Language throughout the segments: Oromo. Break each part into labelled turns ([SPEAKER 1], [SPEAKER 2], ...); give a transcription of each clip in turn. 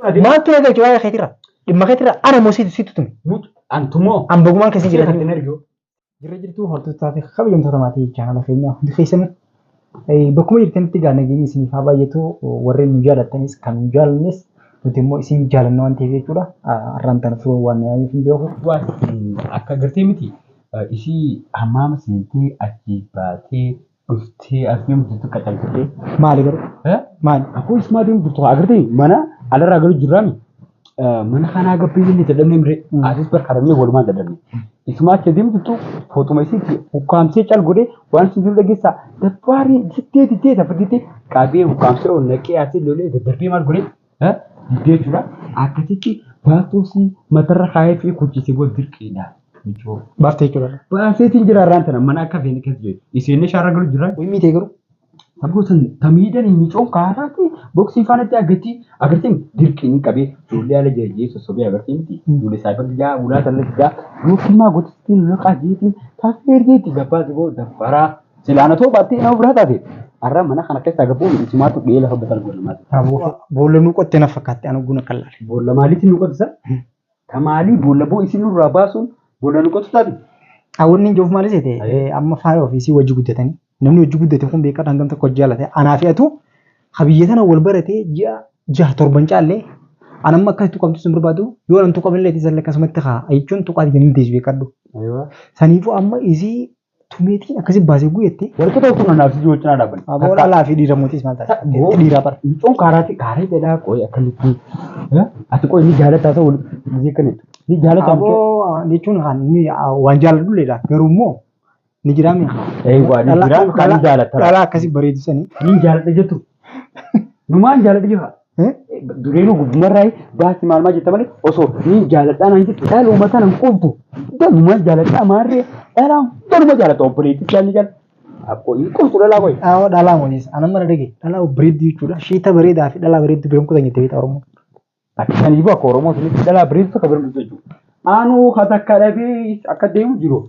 [SPEAKER 1] Maaltu na galche waa'ee keetirra? Dhimma keetirra ana moo situ situ tume?
[SPEAKER 2] Antumoo.
[SPEAKER 1] An bagumaan keessa
[SPEAKER 2] Jira
[SPEAKER 1] jira.
[SPEAKER 2] kan ergu.
[SPEAKER 1] Jirra jirtu hordoftoota fi kabajamtoota maatii chaanala keenyaa hundi keessan bakkuma jirtanitti gaa nageenyi isiniif haa baay'atu, warreen nu jaalattanis kan nu jaalannes nuti immoo isin jaalanna waan ta'eef jechuudha. Har'aan tana firoo waan na yaameef hin beeku.
[SPEAKER 2] Akka gartee miti isii hammaama seentee achi baatee dhuftee as deemu jirtu qacaltee.
[SPEAKER 1] Maali garuu? Maali?
[SPEAKER 2] Akkoo isumaa deemu jirtu agartee mana alarraa galu jirraami. Mana kanaa gabbee jennee dadhabnee miree asis barkaadhamnee walumaan dadhabne. Isumaa achi deemu jirtu footuma isiitti ukkaamsee cal godhee waan isin jiru dhageessaa dabbaarii diddee diddee lafa diddee qabee ukkaamsee ol naqee asii lolee daddarbee maal godhee diddee jechuudha. Akkasitti baattuusii matarra kaayee fi kuchise booda dirqiidha.
[SPEAKER 1] Baaftee jechuudha.
[SPEAKER 2] Baaseetiin jira irraan tana mana akka feene keessa jiru. Isheen shaarra galu jira.
[SPEAKER 1] Wayii miitee garuu?
[SPEAKER 2] Saboota tamiidhaan micoon kaaraatti boksii faanatti agartii agartiin dirqiin qabee ijoollee ala jajjee sossobee agartii miti. Ijoollee saayibar jaa ulaa sanatti jaa yookiin gotistiin laqaa jeetiin taafeerjeetti gabbaasi boo daffaraa. Silaana too baattee nama biraa taate. Har'a mana kana keessaa gabbuun isumaatu dhiyee lafa batal godhamaati.
[SPEAKER 1] Boolla nuu qottee na fakkaatti ani ogguun akka laale.
[SPEAKER 2] Boolla maaliitiin nu qotisa? Tamaalii boolla boo isin nurraa baasuun boolla nu qotu taate.
[SPEAKER 1] Hawwanni hin jiruuf maal seete amma faaya ofiisii wajji guddatanii namni wajji guddate kun beekaa hangam tokko jaalate anaa fi atu habiyya tana wal baratee ji'a jaha torban caallee an amma akka tuqamtu sin barbaadu yoo an tuqamillee isallee akkasumatti haa jechuun tuqaati jennee deebi beekadhu. Saniifuu amma isii tumeetiin akkasi baasee guyyatti.
[SPEAKER 2] Warqee tokko anaaf si wajjin dhaaban.
[SPEAKER 1] Aboo dhalaa fi dhiira mootiis maal taate? Dhiiraa bara.
[SPEAKER 2] Micoon kaaraatti kaaraa jedhaa qoy akkamitti ati qoy ni jaalataa ta'u gisee akkamitti ni jaalataa micoon.
[SPEAKER 1] Aboo jechuun kan ni waan jaaladhu leedha garuu immoo ni jiraa mi?
[SPEAKER 2] Eewwa ni jiraa kan ni jaalataa.
[SPEAKER 1] Dhalaa akkasi bareedu sanii.
[SPEAKER 2] Ni jaaladha jettu. Numaan jaaladha jira. Dureenuu gubbumarraa baasi maal maal jetta malee osoo ni jaaladhaa naan jettu dhala uummata nan quuftu. Numaan jaaladhaa maarree dhala hundanuma jaalata obboleettii jaalli jaalata. Akkoo hin quuftu dhalaa qoy.
[SPEAKER 1] Awwa dhalaa mootiis anan mana dhage dhalaa bareedduu jechuudha. Shiita bareedaa fi dhalaa bareedduu biroon kutan jettee beektaa Oromoo.
[SPEAKER 2] Akka saniifuu akka Oromoo sunitti dhalaa bareedduu akka biroon kutan jechuudha. Anuu ka takka dhabee akka deemu jiru.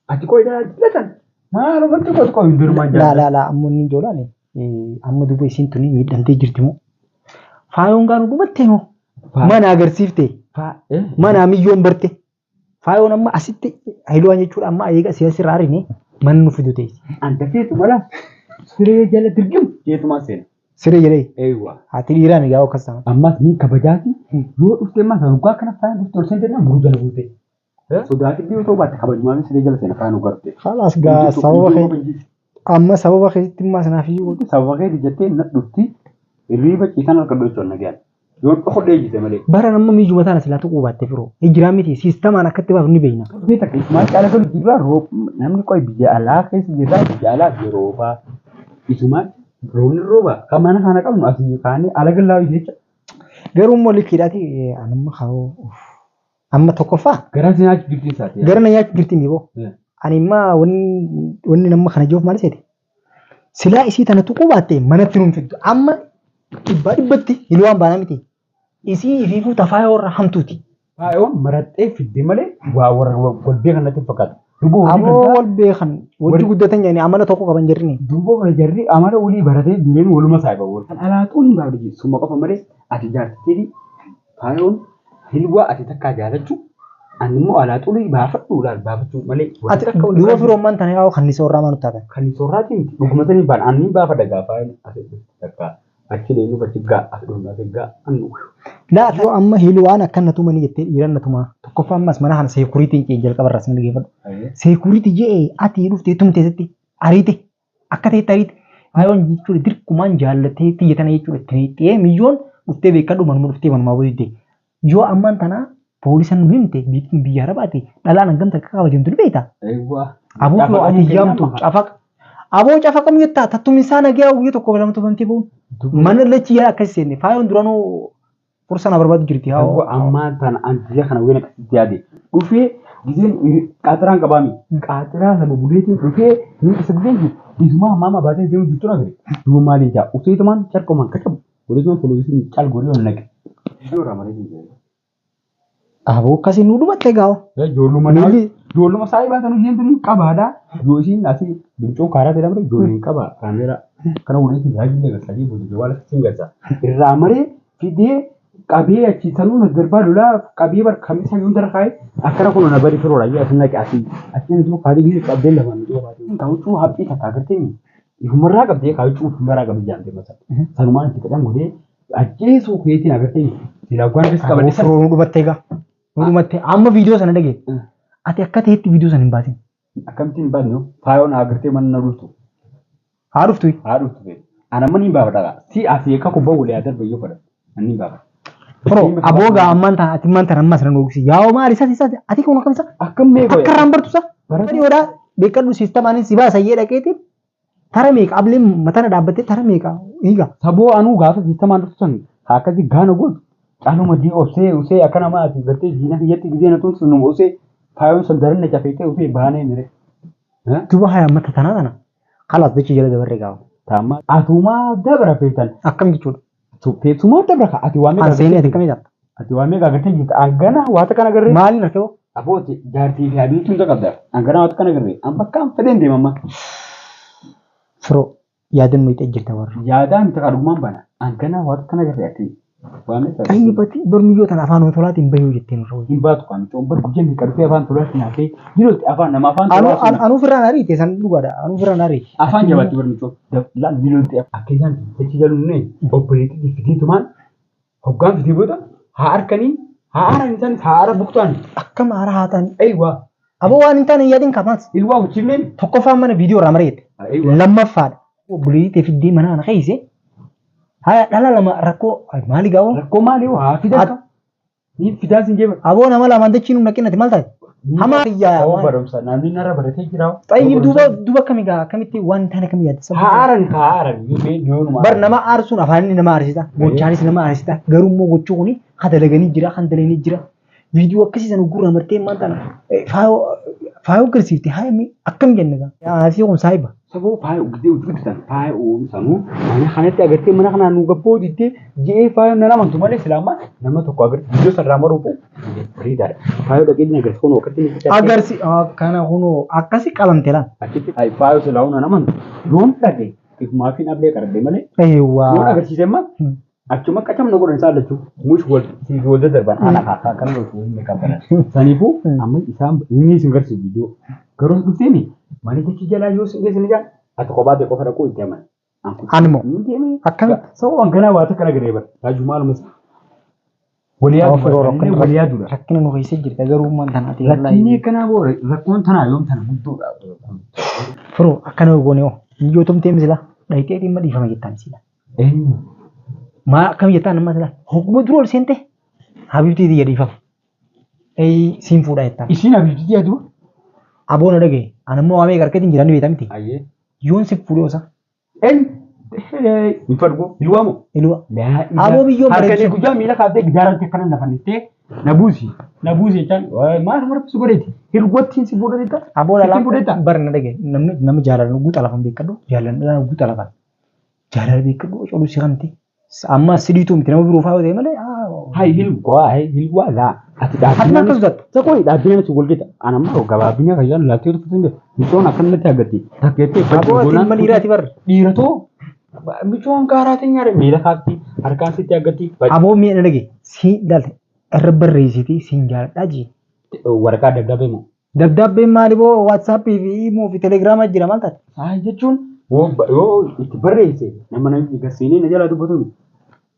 [SPEAKER 2] Ati qoy dhalaa jaalatan. Maal wanti qotu qoy hundumaan
[SPEAKER 1] Laa
[SPEAKER 2] jaalatan.
[SPEAKER 1] laa laa ammoo inni ijoolaani amma duuba isiin tuni miidhamtee jirti moo? Faayoon gaanuu dhumattee moo? Mana agarsiifte mana miyyoon barte. Faayoon amma asitti hayiluwaan jechuudha amma eega siyaasa irraa arine mana nu fidu teessi.
[SPEAKER 2] Anta feetu mala siree jala dirqimu jeetumaa seena.
[SPEAKER 1] Siree jedhee
[SPEAKER 2] Eewwa.
[SPEAKER 1] ati dhiiraa migaa akkas ta'a.
[SPEAKER 2] Ammas ni kabajaati yoo dhufte ammas waggaa kana faayaan dhufte ol seente muruu jala buute. Sodaatitti yoo ta'u baatte kabajumaan siree jala seena faayaan ugarte.
[SPEAKER 1] Khalaas gaa sababa kee amma sababa keetti immoo sanaaf iyyuu
[SPEAKER 2] Sababa keeti jettee na dhufti hirriiba ciisan harka dho'ichoon nagaan. Yoo dhokodhee jite malee.
[SPEAKER 1] bara nama miyyuma taana silaa tuquu baatte firoo. Hijiraa miti siistamaan akkatti baaf ni beekna.
[SPEAKER 2] Torbee takka isumaan caala galu jirraa roob namni qoy biyya alaa keessa jirraa biyya alaa yeroo faa isumaan roobni rooba kan mana kana qabnu asii kaanee ala gallaa jecha
[SPEAKER 1] Garuu immoo likkiidhaati anamma haroo amma tokkoffaa
[SPEAKER 2] gara si nyaachuu jirti isaati.
[SPEAKER 1] gara na nyaachuu jirti mi boo. Ani immoo wanni nama kana jiruuf maal seete? Silaa isii tana tuquu baatte manatti nuun fiddu. Amma dhibbaa dhibbatti hiluwaan baanaa miti. Isii ifiifuu tafaayoo irra hamtuuti.
[SPEAKER 2] Faayoon maraxxee fidde malee waa warra wal beekan natti hin fakkaatu. Duboo hojii
[SPEAKER 1] Aboo
[SPEAKER 2] gandaa
[SPEAKER 1] wal beekan wajji guddatan jedhanii amala tokko qaban jirrini.
[SPEAKER 2] duboo kana jarri amala walii baratee dureen waluma saayiba wal. Kan alaa xuun hin baafne suma qofa malee ati jaartittii faayoon hilwaa ati takkaa jaalachuu ani immoo alaa xurii baafadhu laal baafachuu malee.
[SPEAKER 1] Ati duuba firoommaan tana yaa'u kan isa warraa maanu taatan.
[SPEAKER 2] Kan soorraatii miti dhuguma sanii baan ani baafadha gaafa asii takka achi deemnu achi gaa as dhufnu as gaa annu.
[SPEAKER 1] Laa yoo amma hiluwaan akkan na tumanii jettee dhiiran na tumaa tokkoffaa ammas mana kana seekuriitiin cee jalqaba irraa sin dhaggeeffadhu. Seekuriitii jee ati dhuftee tumte sitti ariite akka ta'etti ariite faayoon jechuudha dirqumaan jaallattee xiyya tana jechuudha itti xiyee miyyoon dhuftee beekadhu manuma dhuftee manumaa booddee. Yoo ammaan tana poolisa nu himte biittiin biyya arabaati dhalaan hangam takka kabajamtu ni beekta. Aboo firoo ati yaamtu cafaqa. Aboo cafaqam jettaa tattumisaa nagaa guyyaa tokko lama tumamtee ba'uun. Mana lachi yaa akkas seenne faayoon duraanuu fursa na barbaadu jirti haa.
[SPEAKER 2] Dubbo ammaa tana an gisee kana wayna akkasitti yaade dhufee giseen qaaxiraan qabaami. Qaaxiraa sama buleetiin dhufee ni isa giseen jiru isumaa ammaa ammaa baatee deemu jirtu na gare. Duuba maali jaa useetumaan carqumaan qacabu godheetumaan poloosiin cal godhee ol naqe. Iddoo irraa malee hin jiru.
[SPEAKER 1] Aboo akkasii nu dhumatte gaawa.
[SPEAKER 2] Ijoolluma ijoolluma saayibaa sana isheen tuni qabaadha. Yoo isiin asii bincoon kaaraa ta'e dabale ijoolleen qaba kaameeraa kana waliin tajaajila garsaa booda jawwaala siin garsaa. Irraa maree fidee Qabee achi sanuu na darbaa lolaa qabee bar kamisa yoon dara kaa'e akkana kun na bari firoodha yaa asin naqe asii achi na duuba kaatee biyya qabdee lamaan nu duuba kaatee. Kaawuccuu haphii takka agartee ifumarraa qabdee kaawuccuu ifumarraa qabdee jaamtee masa. Sanumaan itti qadhan godhee ajjeesuu keetiin agartee silaa gwaan keessa qabadhe sana.
[SPEAKER 1] Firoo nu dhumattee egaa. Nu dhumattee amma viidiyoo sana dhagee. Ati akka ta'etti viidiyoo sana hin baasin.
[SPEAKER 2] Akkamittiin hin baasne faayoon agartee mana na dhuftu.
[SPEAKER 1] Haa dhuftu.
[SPEAKER 2] Haa dhuftu beeku. Ana amma niin baafadha. Si asii akka kubbaa walii haa darba yoo fadha. Ani niin baafadha.
[SPEAKER 1] Firoo aboo gaa ammaan tana ati ammaan tana ammas na dhoksii. Yaa maali isa isa ati kun akkam isa?
[SPEAKER 2] Akkam meeqa
[SPEAKER 1] Akka irraan bartu isa.
[SPEAKER 2] Bara-
[SPEAKER 1] Bara beekadhu siistamaanis si baasa iyyee dhaqeetiin tara meeqa ableen matana dhaabbattee tara meeqa hiiga.
[SPEAKER 2] Saboo anuu gaafa siistamaan dhuftu san haa akkasii gaana gootu caaluma dii obsee usee akka nama ati gartee diina kiyyatti gizee na tumsu numa usee faayoon san daran na cafeetee usee baanee mire.
[SPEAKER 1] Duba haya mata tanaa tana. Kalaas dachee jala dabarree gaafa.
[SPEAKER 2] Taammaa atumaa dabra feetan
[SPEAKER 1] Akkam jechuudha.
[SPEAKER 2] feetumaa dabra ka ati waa meeqa
[SPEAKER 1] An seenee ati kamii taata?
[SPEAKER 2] Ati waa meeqa agartee jirta angana waata kana agarree.
[SPEAKER 1] Maaliin argee
[SPEAKER 2] Abooti jaartii fi haadhiitu hunda qabda angana waata kana agarree an bakka an fedheen deemamma.
[SPEAKER 1] Firoo yaadannoo itti jirta warra.
[SPEAKER 2] Yaadaan itti kadhumaan bana angana waata kana agarree ati waa meeqa.
[SPEAKER 1] Xayyibati barmiyyoo tana afaan tolaatiin bahuu jetteen irra wayii.
[SPEAKER 2] Hin baatu kan coon bar guyyaa meeqa dhufee afaan tolaatti nyaatee jirutti afaan nama afaan
[SPEAKER 1] Anuu
[SPEAKER 2] tolaa
[SPEAKER 1] anuu firraan ariite san dhugaadha. Anuu firraan ariite.
[SPEAKER 2] afaan jabaatti bar micoon laal jirutti akka isaan dachii jaluun obboleettii fideetumaan hoggaan fidee booda haa harkanii haa aaran isaanis haa aara buktaan
[SPEAKER 1] Akkam aara haa ta'an.
[SPEAKER 2] eewwa
[SPEAKER 1] Aboo waan hin taane hin yaadin kamaas.
[SPEAKER 2] ilwaa huccilleen
[SPEAKER 1] Tokkoffaan mana viidiyoo irraa mareette.
[SPEAKER 2] eewwa
[SPEAKER 1] Lammaffaadha. Obboleettii fiddee mana kana keeyse. Haya dhala lama rakkoo maali gaawoo?
[SPEAKER 2] rakkoo maalii haa fidan ka ni fidaa sin jeeba
[SPEAKER 1] Aboo nama lamaan dachii nu naqinati maal taate? Hamaa
[SPEAKER 2] Awwa
[SPEAKER 1] yaa.
[SPEAKER 2] barumsa namni narra baratee jira.
[SPEAKER 1] Xayyib duuba duuba akkamii gaa akkamitti waan hin taane akkamii yaadda?
[SPEAKER 2] Haa aaran haa aaran yoonuma.
[SPEAKER 1] Bar nama aarsuun afaanni nama aarsita, gochaanis nama aarsita. Garuu immoo gochuu kuni kan dalaganii jira, kan dalaganii jira. Viidiyoo akkasii sana gurra martee maal taana faayoo agarsiifte haa himi akkam jenna gaa. Asii kun saayiba.
[SPEAKER 2] Saboo faaya gisee hojii faaya oomishanuu mana kanatti agartee mana kanaan nu gabboo diddee ji'ee faaya nan amantu malee silaamaa nama tokko agartee viidiyoo sarara maruu bareedaadha. Faaya dhaqee ni agarsiisa kun akkatti ni fidaa.
[SPEAKER 1] Agarsi kana kunoo akkasi qalamte laan.
[SPEAKER 2] Achitti faaya silaa nan amantu yoon dhaqee ifumaa fi dhablee qaradhee malee yoon
[SPEAKER 1] Eewwaa.
[SPEAKER 2] agarsiise amma achuma qacamna godhan isaan lachuu mush wal siif wal daddarban ana kaakaa kana loltu hin qabaran. Saniifuu amma isaan inni isin garsiisu viidiyoo garuu dhufteeni mana jechi jalaa yoo isin geessine jaan ati kophaa ta'e qofa dhaquu itti amana.
[SPEAKER 1] Animo. Akkamitti?
[SPEAKER 2] Sababa ganaa waa takka nagaree bara. Raajuu maaluma walii yaadu walii yaaduudha.
[SPEAKER 1] Rakkina nu keessa jirta garuu maal tanaati.
[SPEAKER 2] Rakkinni akkanaa boo rakkoon tanaa yoom tana guddoodha.
[SPEAKER 1] Firoo akkana goone hoo yoo tumtee misila dhayitee dhimma dhiifama jettaan misila.
[SPEAKER 2] Eenyu?
[SPEAKER 1] Maa akkam jettaan amma sila hogguma dura ol seente habibtii tiyya dhiifama. Ee siin fuudha jettaan.
[SPEAKER 2] Isiin abiibtitii aduu?
[SPEAKER 1] Aboo na dhagaye ani immoo waamee garkeetiin jiraan ni beektaa miti.
[SPEAKER 2] Ayyee.
[SPEAKER 1] Yoon si fuudhee osa
[SPEAKER 2] Eenyu? Hin fadhu hilwaamoo?
[SPEAKER 1] ilwa. Aboo biyyoon
[SPEAKER 2] Harkanii
[SPEAKER 1] bareedu.
[SPEAKER 2] guyyaa miila kaaftee gidaaratti akkana nafannistee na buusi. Na buusi jechaan maal marfis godheeti? Hirgottiin si fuudhanitta?
[SPEAKER 1] Aboo
[SPEAKER 2] Ittiin
[SPEAKER 1] lalaa
[SPEAKER 2] fuudhetta?
[SPEAKER 1] bar na dhagaye namni nama jaalala guutaa lafan beekadhu jaalala guutaa lafan jaalala beekadhu coluu si kanti amma sidhiituu miti nama biroo fa'aa ta'e malee.
[SPEAKER 2] Hai hilwaa hai hilwaa laa ati
[SPEAKER 1] Ati akkas jettu.
[SPEAKER 2] Sakoo dhaabbina si walqixa. Ana ammoo gabaabina fayyaan laattee dhuftu hin beeku. Micoon akkanatti agarti. Takkeettee
[SPEAKER 1] Aboo ati ilma dhiiraati bar.
[SPEAKER 2] Dhiiratoo micoon gaaraatiin nyaare miila kaafti harkaan sitti agarti.
[SPEAKER 1] Aboo mi'a na dhagaye si ilaalte irra barreessitii siin jaaladhaa jee.
[SPEAKER 2] Waraqaa dabdaabee moo?
[SPEAKER 1] Dabdaabbeen maali boo waatsaappii fi iimoo fi telegiraamaa jira maal taate?
[SPEAKER 2] Saa jechuun yoo itti barreesse nama namni garsiinee na jalaa dubbatu.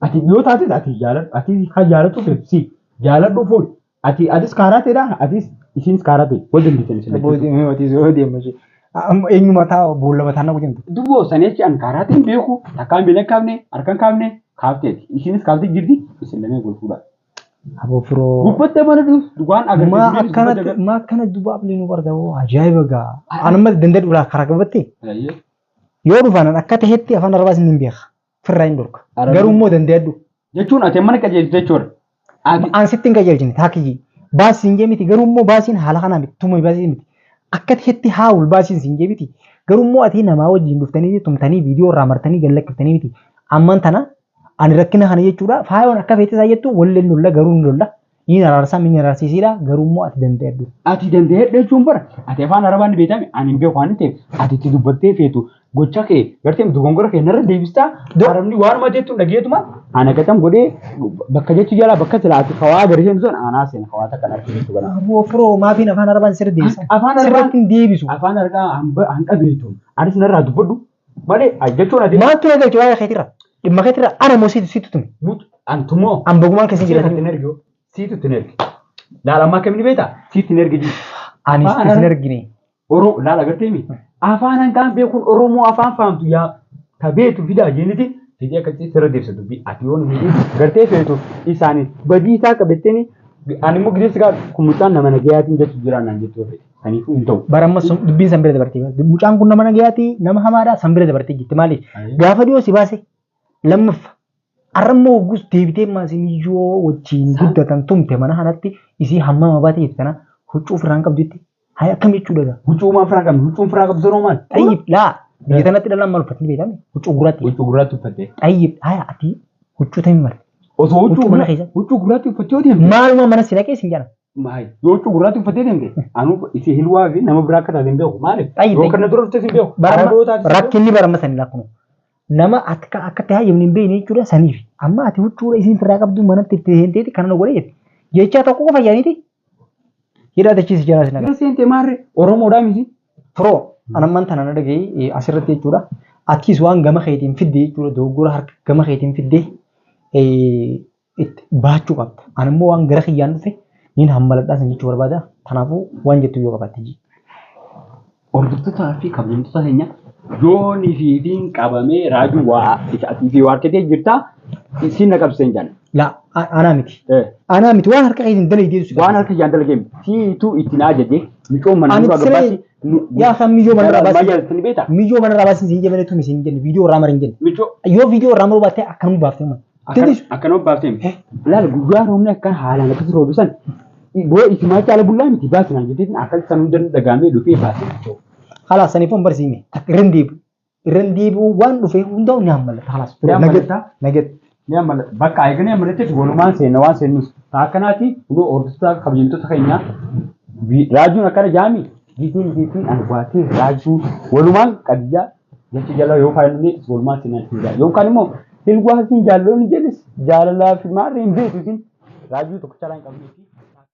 [SPEAKER 2] Ati yoo taate ati jaaladhu ati kan jaalattu feetu si jaaladhu fuudhi. Ati atis kaaraa ta'edha atis isinis kaaraa ta'e wal dandeettan isin lachuu.
[SPEAKER 1] Eenyu mataa boolla mataa na guutamte.
[SPEAKER 2] Dubboo sanii achi an kaaraa ta'e hin beeku takkaan miila hin kaafne harka hin kaafne kaafteeti isinis kaaftee jirti isin lamee wal fuudha.
[SPEAKER 1] Aboo firoo.
[SPEAKER 2] Gubbattee mana dhufu waan
[SPEAKER 1] Maa
[SPEAKER 2] agarsiisu.
[SPEAKER 1] akkanatti maa akkana duuba abli nu barda boo ajaa'iba gaa. Anamma danda'u laa karaa qabatte yoo dhufan akka tahetti afaan arbaas hin beeka. Firraa hin dhorka. Garuu immoo danda'adhu.
[SPEAKER 2] Jechuun ati mana qajeelchite jechuudha. Ati
[SPEAKER 1] An sitti hin qajeelchine taakiyyi. Baasiin jee miti garuu immoo baasiin haala kanaa miti tuma baasiin miti. Akka tahetti haawul baasiin siin jee miti. Garuu immoo ati namaa wajjin dhuftanii tumtanii viidiyoo irraa martanii gad lakkiftanii miti. Amman tana ani rakkina kana jechuudha faayoon akka feete isaa jettu walleen lolla garuu ni lolla. Ni araarsaa ni araarsiisiidha garuu immoo ati danda'adhu.
[SPEAKER 2] Ati danda'ee jechuun bara ati afaan arabaan ni beekame ani hin beeku waan ta'eef ati itti dubbattee feetu Gocha kee gartee dogongora kee narra deebistaa haramni waanuma jettu dhageetuma ana gatam godhee bakka jechu jalaa bakka silaati kawaa agarsiisan sun anaa seena kawaa takka narra jechuu kana.
[SPEAKER 1] Aboo firoo maafiin afaan arabaan sirri deebisa.
[SPEAKER 2] Afaan arabaan
[SPEAKER 1] Sirratti hin deebisu.
[SPEAKER 2] Afaan argaa hanqa beektu anis narraa dubbadhu malee jechuun ati.
[SPEAKER 1] Maaltu na galche waa'ee keetirra? Dhimma keetirra ana moo situ situ tume?
[SPEAKER 2] Antumoo.
[SPEAKER 1] An bagumaan keessa
[SPEAKER 2] Siitu
[SPEAKER 1] jira.
[SPEAKER 2] itti erge siitu itti erge. Laala ammaa kamni beektaa siitu itti erge jiru.
[SPEAKER 1] Anis
[SPEAKER 2] Afaan
[SPEAKER 1] isin argine.
[SPEAKER 2] Oromoo laala agartee mi? Afaan hanqaan beekuun Oromoo afaan fahamtu yaa tabeetu fidaa jenniti fidee akkasii sirra deebisa dubbii ati yoon miidhee gartee feetu isaanii badii isaa qabatteeni ani immoo gideessi gaa kun mucaan nama nagayaatiin jechu jiraan naan jettu feete saniifuu hin ta'u.
[SPEAKER 1] Bara amma dubbiin san bira dabartee. Mucaan kun nama nagayaati nama hamaadha san bira dabartee jirti maaliif? Gaafa dhiyoo si baase lammaffa arrammoo hoggus deebitee maasii miyyoo wajjin guddatan tumte mana kanatti isii hammama baate jirti kana huccuu ofirraa hin qabdutti haa akkam jechuu dhagaa.
[SPEAKER 2] Huccuu maan firaa qabdi huccuun firaa qabdu sanoo maal?
[SPEAKER 1] Xayyib laa biyya tanatti dhalaan maal uffatni beekame huccuu gurraatti.
[SPEAKER 2] Huccuu gurraatti uffatte.
[SPEAKER 1] Xayyib haa ati huccuu tamii marte.
[SPEAKER 2] Osoo
[SPEAKER 1] Huccuu mana keessa.
[SPEAKER 2] Huccuu gurraatti uffattee yoo deemte.
[SPEAKER 1] Maaluma mana si naqee sin jedhan.
[SPEAKER 2] Maal yoo huccuu gurraatti uffattee deemte anuu isii hilwaa fi nama biraa akka taate hin beeku maaliif?
[SPEAKER 1] Xayyib
[SPEAKER 2] Yoo
[SPEAKER 1] xayyib.
[SPEAKER 2] kana dura dhuftes hin beeku.
[SPEAKER 1] Barama
[SPEAKER 2] Araboo taates hin beeku.
[SPEAKER 1] rakkinni barama sanii lakkunu. Nama akka akkatti hayyamni hin beekne jechuudha saniif. Amma ati huccuudha isiin firraa qabdu manatti itti seenteeti kana nu godhe jetti. Jechaa tokko qofa yaaniiti. Hidhaa dachiisi jalaa sin
[SPEAKER 2] Yoo seente maarree Oromoodhaa miti.
[SPEAKER 1] Firoo anamman tana na dhagahi asirratti jechuudha. Atis waan gama keetiin fidde jechuudha dogoggora harka gama keetiin fidde itti baachuu qabda. Ani immoo waan gara kiyyaan dhufe niin hammaladhaa sin jechuu barbaada. Kanaafuu waan jettu yoo qabaatte ji.
[SPEAKER 2] Hordoftootaa fi kabajamtoota keenya yoonii fi ifiin qabamee raajuu waa isa atii fi waa harkatee jirtaa isiin na qabsee hin jaan.
[SPEAKER 1] Laa anaa miti. Anaa miti waan harka keetiin dalagdee si
[SPEAKER 2] Waan harka jaan dalagee miti. Siitu itti na ajaje micoon mana
[SPEAKER 1] Ani
[SPEAKER 2] nurraa
[SPEAKER 1] siree
[SPEAKER 2] gabbaasi.
[SPEAKER 1] yaa kan miyyoo mana irraa
[SPEAKER 2] Maal
[SPEAKER 1] baasii
[SPEAKER 2] jaallatani beektaa?
[SPEAKER 1] miyyoo mana irraa baasii siin jenne tumi siin jenne viidiyoo irraa mara hin jenne.
[SPEAKER 2] Micoo
[SPEAKER 1] Yoo viidiyoo irraa maruu baatte akkanuma baaftee mara. Dandeessu.
[SPEAKER 2] Akkanuma baaftee miti. Laala guyyaa roobni akkan haalaan akkas roobisan boo isimaa caala bullaa miti baasinaan jetteetiin akkas san hunda dhagaamee dhufee baasee jechuudha.
[SPEAKER 1] Halaas saniif on barsiime takka irra hin deebi'u. Irra hin deebi'u waan dhufe hundaa'u ni hammallata halaas.
[SPEAKER 2] Ni hammallata.
[SPEAKER 1] Naget.
[SPEAKER 2] Ni hammallata. Bakka eeganii hammallateef walumaan seenna waan seennus. Akkanaati kunoo hordoftoota kabajamtoota keenyaa raajuun akkana jaami giitiin giitiin ani baatee raajuu walumaan qadiyyaa jecha jala yoo faayillee walumaan seenaa hin jaa. Yookaan immoo hilwaa isin jaalloonni jedhis jaalalaa fi maarree hin beektu isin raajuu tokko caalaa hin qabneefi.